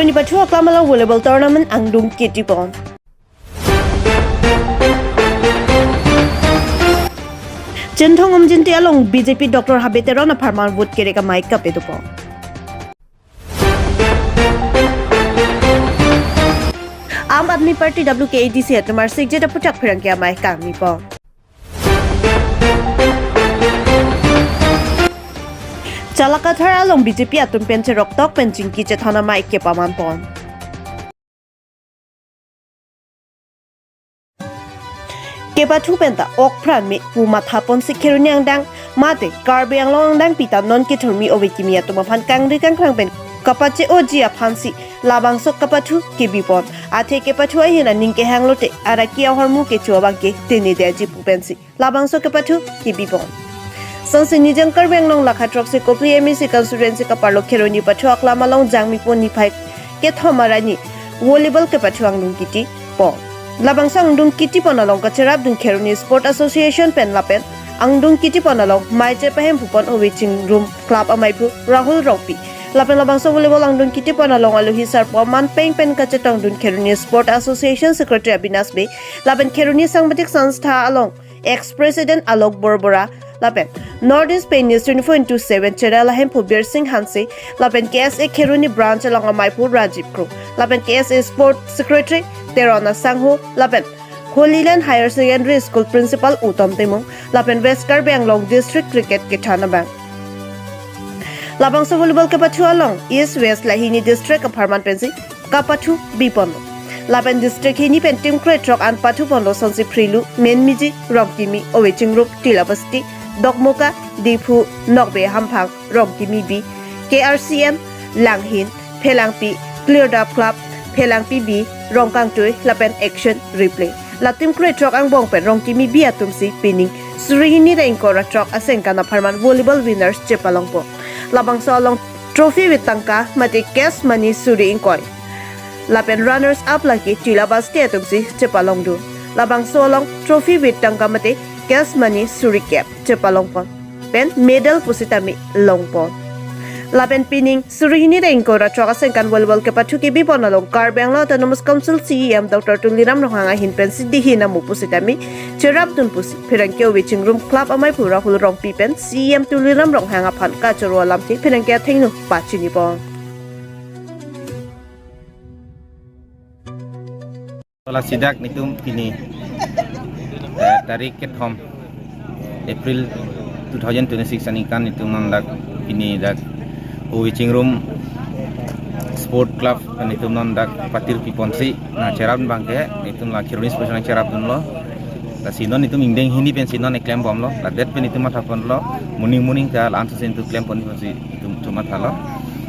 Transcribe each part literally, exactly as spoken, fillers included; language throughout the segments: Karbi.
Nipathu aklam along volleyball tournament angdung ketipon. Chinthong Umjinti along B J P Doctor Habe Teron apharman vote kerek amei kapedupon. Aam Aadmi Party W K A D C atum arsikjet aputhak pherangke amei kangnipon. Chalakathar along B J P atum pen cheroktok pen chingki chethon amei kepamanpon. Kepathu penta okpran me pu mathaponsi Kheroni angdeng mate Karbi Anglong angdengpi ta non kethurmi ove kimi atum aphan kangri kangkrang pen kapache-oji aphansi labangso kepathu kebipon. Athe kepathu ahin aning kehanglote araki ahormu kecho abangke tenedetji pu pensi labangso kepathu kebipon. Sonsi Nijang Karbi Anglong lakha throksi Kopili M A C constituency kaparlo Kheroni pathu aklam along Jangmi pon niphai kethom arni volleyball kepathu angdung ketipon. Labangso angdung ketipon along kacherapdun Kheroni Sport Association pen lapen angdung ketipon along mei chepahempupon ove chingrum club ameiphu Rahul Rongpi. Lapen labangso volleyball angdung ketipon along aluhi sarpo aman peng pen kachetongdun Kheroni Sport Association Secretary Abinash Bey, lapen Kheroni Sangbadik Sangstha along ex-president Alok Borbora, lapen North East Pei News twenty-four into seven channel ahemphu Birsing Hanse, lapen K S A Kheroni branch along ameiphu Rajiv Kro, lapen K S A Sport Secretary Teron Asangho, lapen Holy Land Higher Secondary School Principal Utom Timung, lapen West Karbi Anglong District Cricket kethan abang. Labangso volleyball kepathu along East West la hini district apharman pensi kepathu biponlo. Lapen district hini pen team krethrok an pathuponlo sonsi Phrilu, Menmiji, Rongkimi, ove chingrum, Tilabasti, Dokmoka, Diphu, Nokbe Hamphang, Rongkimi B, K R C M, Langhin, Phelangpi, Clear Up Club, Phelangpi B, Rongkangtui, lapen Action Replay. La team krethrok angbong pen Rongkimi B atumsi pining suri hini ra ingkoi ra throk asengkan apharman volleyball winners chepalongpo. Labangso along trophy with tangka mate cash money suri ingkoi. Lapen runners up lake Tilabasti atumsi chepalongdun. Labangso along trophy with tangka mate cash money suri kep chepalongpon pen medal pusitame longpon. Lapen pining suri hini ra ingkoi ra throk asengkan volleyball kepathu kebipon along Karbi Anglong Autonomous Council C E M Doctor Tuliram Ronghang ahin pensi dihin amu pusitame cherapdun pusi pherangke ove chingrum club ameiphu Rahul Rongpi pen C E M Tuliram Ronghang aphan kachoro alamthe pherangke athengno pachinipon. Lasi dak netum pini, eh, tarik kethom April two thousand twenty-six aningkan netum non dak pini dak ove chingrum Sport Club netum non dak patir piponsi nangcherap abangke netum la Kheroni Sport nangcherapdunlo. Lasi non netum ingdeng hini pensi non eklembomlo. Ladet pen netum mathaponlo. Moning moning ta la-an sosi netum klempon pensi netum chuma thalo.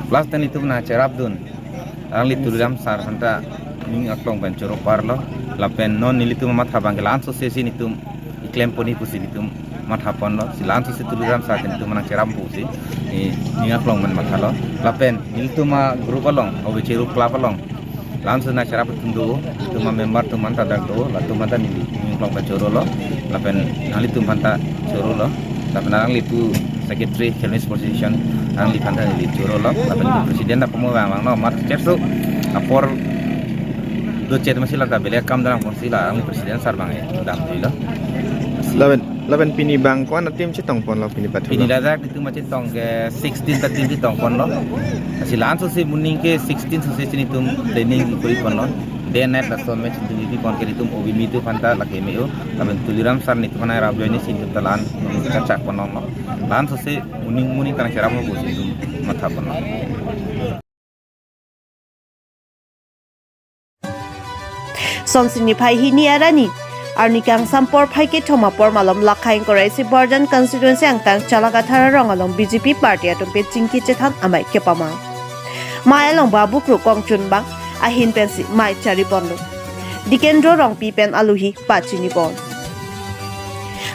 Plus ta netum nangcherapdun alangli Tuliram sir aphanta ning aklong pen choro parlo. Lapen non nelitum matha abangke la-an sosi si netum eklempon pusi netum mathaponlo. Si la-an sosi Tuliram sir netum nangcherap pusi, eh, ning aklong pen mathalo. Lapen nelitum agroup along, ove chingrum club along, la-an sosi nangcherap atum do, netum amember atum aphanta dak do, latum aphanta neli ning aklong pen chorolo. Lapen nanglitum aphanta chorolo. Lapen nanglitum secretary Kheroni Sports Association nangliphan ta neli chorolo. Lapen president apamo abang abang no mat chepso apor do chet masi lata bele kam darang ponsi la ang president sir abang eh dam dilo. Lapen lapen pini abang ko-an a-team chetongponlo pini pathu? Pini lo. Ladak netum chetong ke sixteen ta team chetongponlo. Lasi la-an sosi moning ke sixteen sosi netum training koriponlo. Day night laso match netum kepon ke netum ove mi atum aphanta lake me-o. Lapen Tuliram sir netum aphanta rap join si netum ta la-an kachak ponlonglo. La-an sosi moning moning ta nangcherapmo pusi netum mathaponlo. Sonsi niphai hini arni, arni kangsam porphai kethom apor malom lakha ingkoi ra isi Borjan constituency angtang Chalakathar arong along B J P party atum pen chingki chethan amei kepamang. Mei along Babu Kro kongchunbang ahin pensi mei chariponlo. Dikendro Rongpi pen aluhi pachinipon.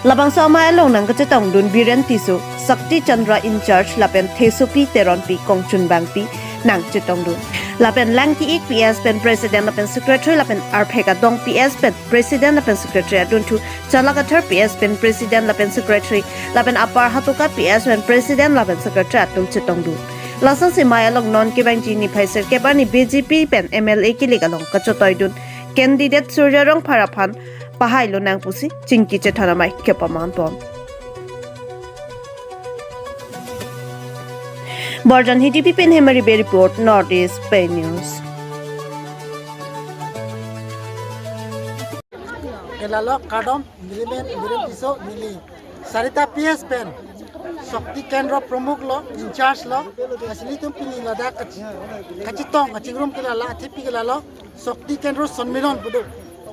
Labangso amei along nangkachetongdun Biren Tisso, Sakti Chandra in charge lapen Thesopi Teronpi kongchunbangpi nangchetongdun. Lapen Langki-ik P S pen president lapen secretary lapen Arphek Adong P S pen president lapen secretary adunthu, Chalakathar P S pen president lapen secretary lapen Upper Hatoka P S pen president lapen secretary atum chetongdun. Lasonsi amei along non kevangji niphai sirkep arni B J P pen M L A kilik along kachetoidun candidate Surjya Rongphar aphan pahai lonang pusi chingki chethan amei kepaman pon. Borjan Hidipi pen Hemari Bey report, North East Pei News. Kelalo kardom, neli men Biren Tisso, neli Sarita P S pen Shakti Kendra Pramukh lo, in charge lo, lasi nelitum pini ladak kach-, kachetong, kachingrum kelala, athe pi kelalo, Shakti Kendra Sonmilon pu do.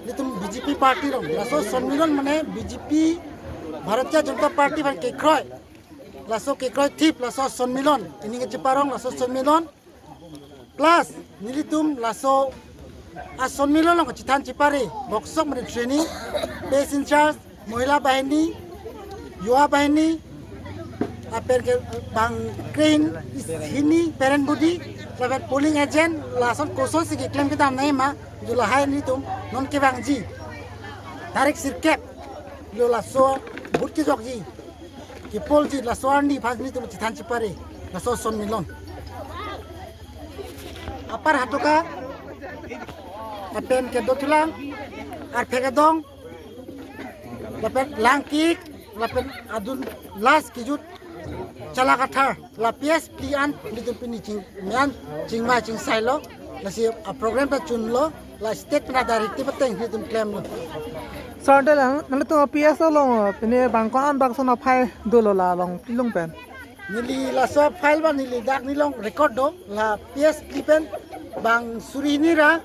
Nelitum B J P party along, laso Sonmilon mane B J P Bharatiya Janata Party aphan kekroi. Laso kekroi thip, laso Sonmilon, pini kacheparong, laso Sonmilon. Plus, nelitum laso a-Sonmilon along kachethan chepare, boksok mane training, base in charge, Mohila Bahini, Yuva Bahini, lapen ke bang kre hini, parent body, lapen polling agent, lason kosonsi keklem kedam nangji ma, jo lahai nelitum non kevangji tarik sirkep lo laso booth kejokji, kepolji, laso arni aphan nelitum chethan chepare, laso Sonmilon. Apar Hatoka, lapen ke Dothulang, Arphek Adong, lapen Langkik, lapen adun last kejut Chalakathar, la P S phli an nelitum pini ching, me-an chingvai chingsai lo, lasi a-program ta chunlo, la state pen a-directive ateng nelitum klemlo. Sir, ante lang, nanglitum P S along, pini bang ko-an bangso aphai dolo la along, ilung pen? Neli laso aphai abang neli dak neli along record do, la P S phli pen bang suri hini ra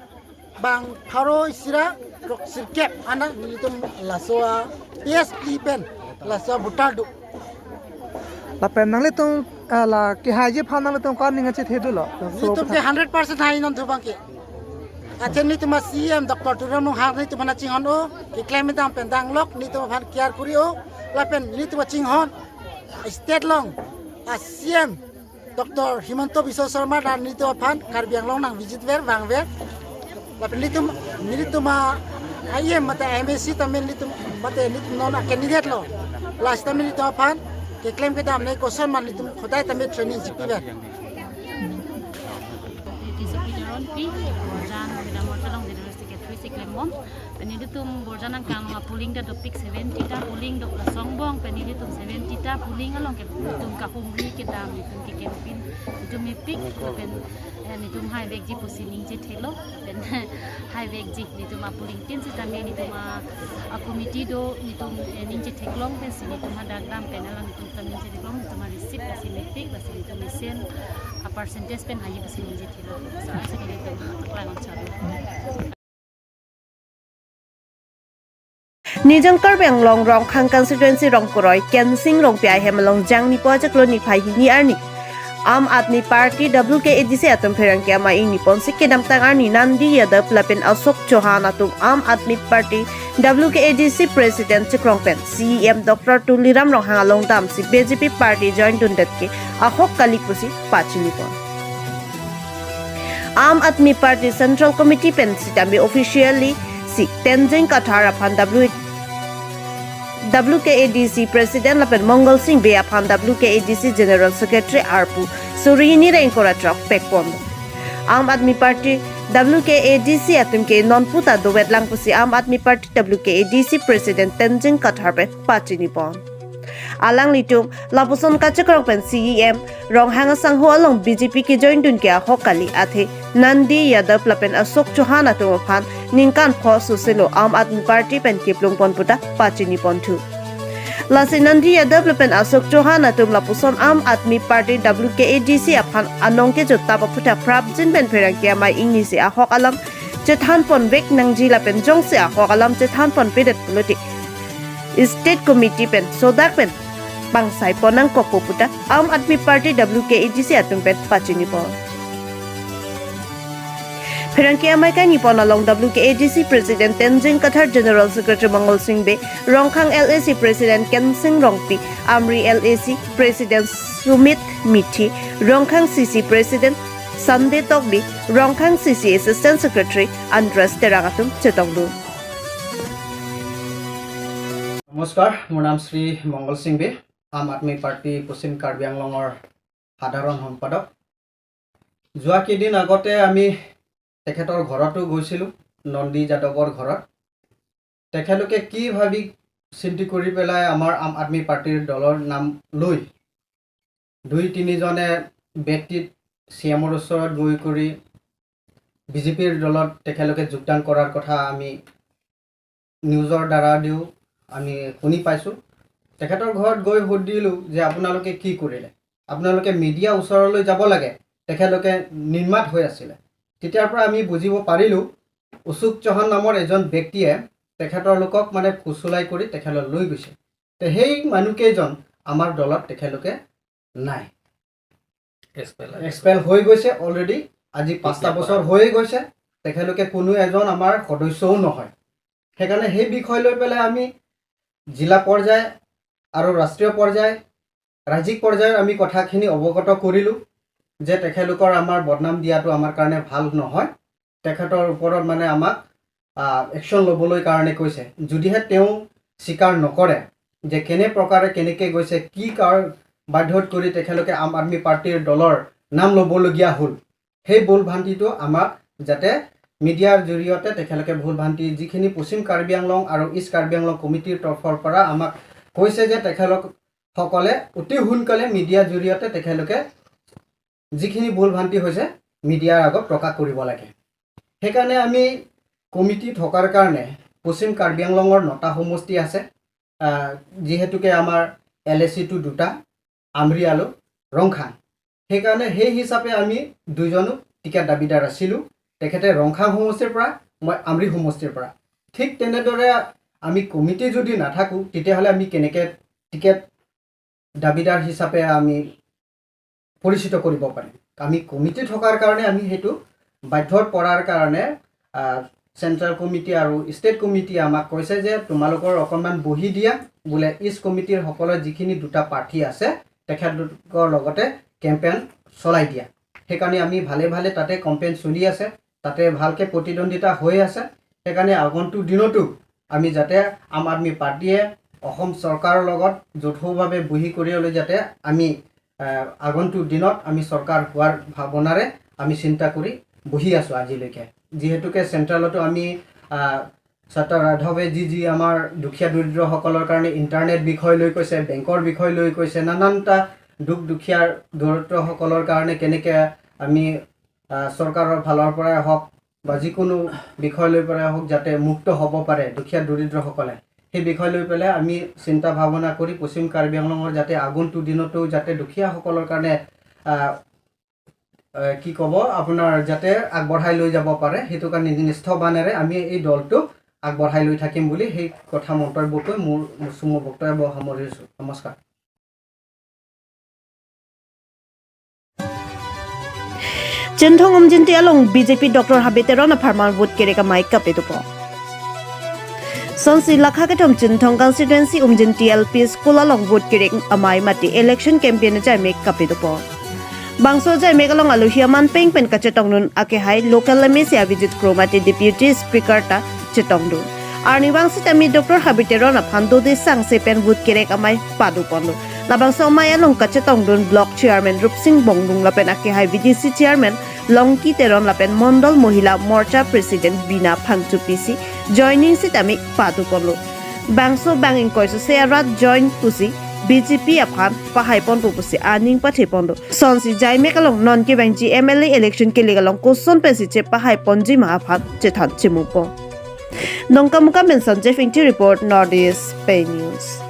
bang pharo isi ra throk sirkep an nelitum laso a-P S phli pen laso a-voter do. Lapen nanglitum, eh, la kehaiji aphan nanglitum ko-an ning kachethe dolo? Nelitum ke hundred percent hai non thu abang ke. Athe nelitum a-C E M Doctor Tuliram Ronghang nelitum aphan chinghon-o, keklem kedam pen danglok, nelitum aphan care kuri-o, lapen nelitum chinghon, state along a-C E M Doctor Himanta Biswa Sarma ta nelitum aphan Karbi Anglong nang visit ver, vangver. Lapen nelitum, nelitum a-I M mate M A C tame nelitum, mate nelitum non a-candidate lo. Lasi tame nelitum aphan keklem kedam nangji koson ma nelitum khodai tame training chipi ver. Tisso Pijaron pi, Borjan Bidamor Chalong General Secretary si klembom. Pini nelitum Borjan angkang along a-polling ta dopik seventy ta polling do, la songbong pini nelitum seventy ta polling along ke nelitum kahumri kedam, nelitum ke campaign, nelitum mepik, pen, eh, nelitum haivekji pusi ningje thelo, pen haivekji, nelitum a-polling tin sitame nelitum a, a-committee do, nelitum, eh, ningje theklong pensi nelitum hadak dam pen alang nelitum ta ningje theklong, nelitum a-receipt lasi mepik, lasi nelitum mesen a-percentage pen haiji pusi ningje thelo. So, ansi nelitum aklang chalo. Nijang Karbi Anglong Rongkhang constituency rongkroi Kensing Rongpi ahem along jangni po achiklo niphai hini arni Aam Aadmi Party W K A D C atum pherangke amei ingni ponsi kedamtang arni Nandi Yadav lapen Ashok Chauhan atum Aam Aadmi Party W K A D C President chikrong pen C E M Doctor Tuliram Ronghang along damsi B J P party join dundet ke ahok kali pusi pachini pon. Aam Aadmi Party Central Committee pen sitame officially si Tenzing Kathar aphan W, W K A D C President lapen Mongal Singh Bey aphan W K A D C General Secretary arpu suri hini ra ingkoi ra throk pekpon. Aam Aadmi Party W K A D C atum ke non puta dovet lang pusi Aam Aadmi Party W K A D C President Tenzing Kathar pen pachini pon. Alanglitum lapuson kachikrong pen C E M Ronghang asangho along B J P kejoin dun ke ahok kali athe Nandi Yadav lapen Ashok Chauhan atum aphan ningkan pho soselo Aam Aadmi Party pen keplung pon puta pachini pon thu. Lasi Nandi Yadav lapen Ashok Chauhan atum lapuson Aam Aadmi Party W K A D C aphan anong kejut tap aphuthak prapjin pen pherangke amei ingni si ahok alam chethan pon vek nangji lapen jongsi ahok alam chethan pon pedet pulote State Committee pen sodak pen pangsai pon nangkokpo puta Aam Aadmi Party W K A D C atum pen pachini pon. Pherangke amei kangni pon along W K A D C President Tenzing Kathar, General Secretary Mongal Singh Bey, Rongkhang L A C President Kensing Rongpi, Amri L A C President Sumit Mithi, Rongkhang C C President Sunday Tokbi, Rongkhang C C Assistant Secretary Andres Terang atum chetongdun. নমস্কাৰ, মোৰ নাম শ্ৰী মংগল সিং বে, আম আদমী পাৰ্টি পশ্চিম কাৰ্বি আংলঙৰ সাধাৰণ সম্পাদক। যোৱা কেইদিন আগতে আমি তেখেতৰ ঘৰতো গৈছিলোঁ, নন্দী যাদৱৰ ঘৰত। তেখেতলোকে কি ভাবি চিন্তি কৰি পেলাই আমাৰ আম আদমী পাৰ্টিৰ দলৰ নাম লৈ দুই তিনিজনে ব্যক্তিত চি এমৰ ওচৰত গৈ কৰি বি জে পিৰ দলত তেখেতলোকে যোগদান কৰাৰ কথা আমি নিউজৰ দ্বাৰা দিও আমি শুনি পাইছোঁ। তেখেতৰ ঘৰত গৈ সুধিলোঁ যে আপোনালোকে কি কৰিলে, আপোনালোকে মিডিয়া ওচৰলৈ যাব লাগে, তেখেতলোকে নিৰ্মাত হৈ আছিলে। তেতিয়াৰ পৰা আমি বুজিব পাৰিলোঁ অশোক চৌহান নামৰ এজন ব্যক্তিয়ে তেখেতৰ লোকক মানে ফুচুলাই কৰি তেখেতলৈ লৈ গৈছে। তে সেই মানুহকেইজন আমাৰ দলত তেখেতলোকে নাই, এক্সপেল হৈ গৈছে অলৰেডি। আজি পাঁচটা বছৰ হৈয়ে গৈছে। তেখেতলোকে কোনো এজন আমাৰ সদস্যও নহয়। সেইকাৰণে সেই বিষয় লৈ পেলাই আমি জিলা পৰ্যায় আৰু ৰাষ্ট্ৰীয় পৰ্যায়, ৰাজ্যিক পৰ্যায়ত আমি কথাখিনি অৱগত কৰিলোঁ যে তেখেতলোকৰ আমাৰ বদনাম দিয়াটো আমাৰ কাৰণে ভাল নহয়। তেখেতৰ ওপৰত মানে আমাক একশ্যন ল'বলৈ কাৰণে কৈছে। যদিহে তেওঁ স্বীকাৰ নকৰে যে কেনে প্ৰকাৰে কেনেকে গৈছে, কি কাৰ বাধ্যত কৰি তেখেতলোকে আম আদমী পাৰ্টিৰ দলৰ নাম ল'বলগীয়া হ'ল, সেই ভুল ভ্ৰান্তিটো আমাক যাতে মিডিয়াৰ জৰিয়তে তেখেতলোকে ভুল ভ্ৰান্তি যিখিনি পশ্চিম কাৰ্বি আংলং আৰু ইষ্ট কাৰ্বি আংলং কমিটিৰ তৰফৰ পৰা আমাক কৈছে যে তেখেতলোকসকলে অতি সোনকালে মিডিয়াৰ জৰিয়তে তেখেতলোকে যিখিনি ভুল ভ্ৰান্তি হৈছে মিডিয়াৰ আগত প্ৰকাশ কৰিব লাগে। সেইকাৰণে আমি কমিটি থকাৰ কাৰণে পশ্চিম কাৰ্বি আংলঙৰ নটা সমষ্টি আছে, আহ, যিহেতুকে আমাৰ এল এ চিটো দুটা, আমৰি আৰু ৰংখাং। সেইকাৰণে সেই হিচাপে আমি দুইজনো টিকেট দাবীদাৰ আছিলোঁ। তেখেতে ৰংখাং সমষ্টিৰ পৰা, মই আমৰি সমষ্টিৰ পৰা। ঠিক তেনেদৰে আমি কমিটি যদি নাথাকোঁ, তেতিয়াহ'লে আমি কেনেকে টিকেট দাবীদাৰ হিচাপে আমি পৰিচিত কৰিব পাৰিম? আমি কমিটি থকাৰ কাৰণে আমি সেইটো বাধ্যত পৰাৰ কাৰণে, আহ, চেণ্ট্ৰেল কমিটি আৰু ষ্টেট কমিটিয়ে আমাক কৈছে যে তোমালোকৰ অকণমান বহি দিয়া, বোলে ইষ্ট কমিটিৰ সকলে যিখিনি দুটা প্ৰাৰ্থী আছে তেখেতলোকৰ লগতে কেম্পেইন চলাই দিয়া। সেইকাৰণে আমি ভালে ভালে তাতে কেম্পেইন চলি আছে, তাতে ভালকে প্ৰতিদ্বন্দ্বিতা হৈ আছে। সেইকাৰণে আগন্তুক দিনতো আমি যাতে আম আদমী পাৰ্টিয়ে অসম চৰকাৰৰ লগত যৌথভাৱে বহি কৰি লৈ যাতে আমি, আহ, আগন্তুক দিনত আমি চৰকাৰ হোৱাৰ ভাৱনাৰে আমি চিন্তা কৰি বহি আছোঁ আজিলৈকে। যিহেতুকে চেণ্ট্ৰেলতো আমি, আহ, ছাত্ৰ ৰাধৱে যি যি আমাৰ দুখীয়া দৰিদ্ৰসকলৰ কাৰণে ইণ্টাৰনেট বিষয় লৈ কৈছে, বেংকৰ বিষয় লৈ কৈছে, নানানটা দুখ দুখীয়া দৰিদ্ৰসকলৰ কাৰণে কেনেকে আমি, আহ, চৰকাৰৰ ফালৰ পৰাই হওক বা যিকোনো বিষয় লৈ পেলাই হওক যাতে মুক্ত হ'ব পাৰে দুখীয়া দৰিদ্ৰসকলে, সেই বিষয় লৈ পেলাই আমি চিন্তা ভাৱনা কৰি পশ্চিম কাৰ্বি আংলঙৰ যাতে আগন্তুক দিনতো যাতে দুখীয়াসকলৰ কাৰণে, আহ, আহ, কি ক'ব, আপোনাৰ যাতে আগবঢ়াই লৈ যাব পাৰে, সেইটো কাৰণে নিষ্ঠাবানেৰে আমি এই দলটো আগবঢ়াই লৈ থাকিম বুলি সেই কথা মন্তব্য কৈ মোৰ চমু বক্তব্য সামৰিছোঁ। নমস্কাৰ। Chinthong Umjinti along B J P Doctor Habe Teron apharman vote kerek amei kapedopo. Sonsi lakha kethom Chinthong constituency Umjinti L P school along vote kerek amei mate election campaign ajaimek kapedopo. Bangso ajaimek along alohi aman peng pen kachetongdun akehai local M A C Abhijit Kro mate Deputy Speaker ta chetongdun. Arnivang sitame Doctor Habe Teron aphan dode sangse pen vote kerek amei padoponlo. Labangso amei along kachetongdun Block Chairman Rupsing Bonglung lapen akehai V D C Chairman Longki Teron lapen Mondol Mohila Morcha President Bina Phangchopi si joining sitame padoponlo. Bangso bang ingkoi sose arat join pusi B J P aphan pahaiponpo pusi aning patheponlo. Sonsi ajaimek along non kevangji M L A election kelek along koson pensi chepahaiponji ma aphan chethan chemupo. Dongkamukam pen Sanjay Ingti report, North East Pei News.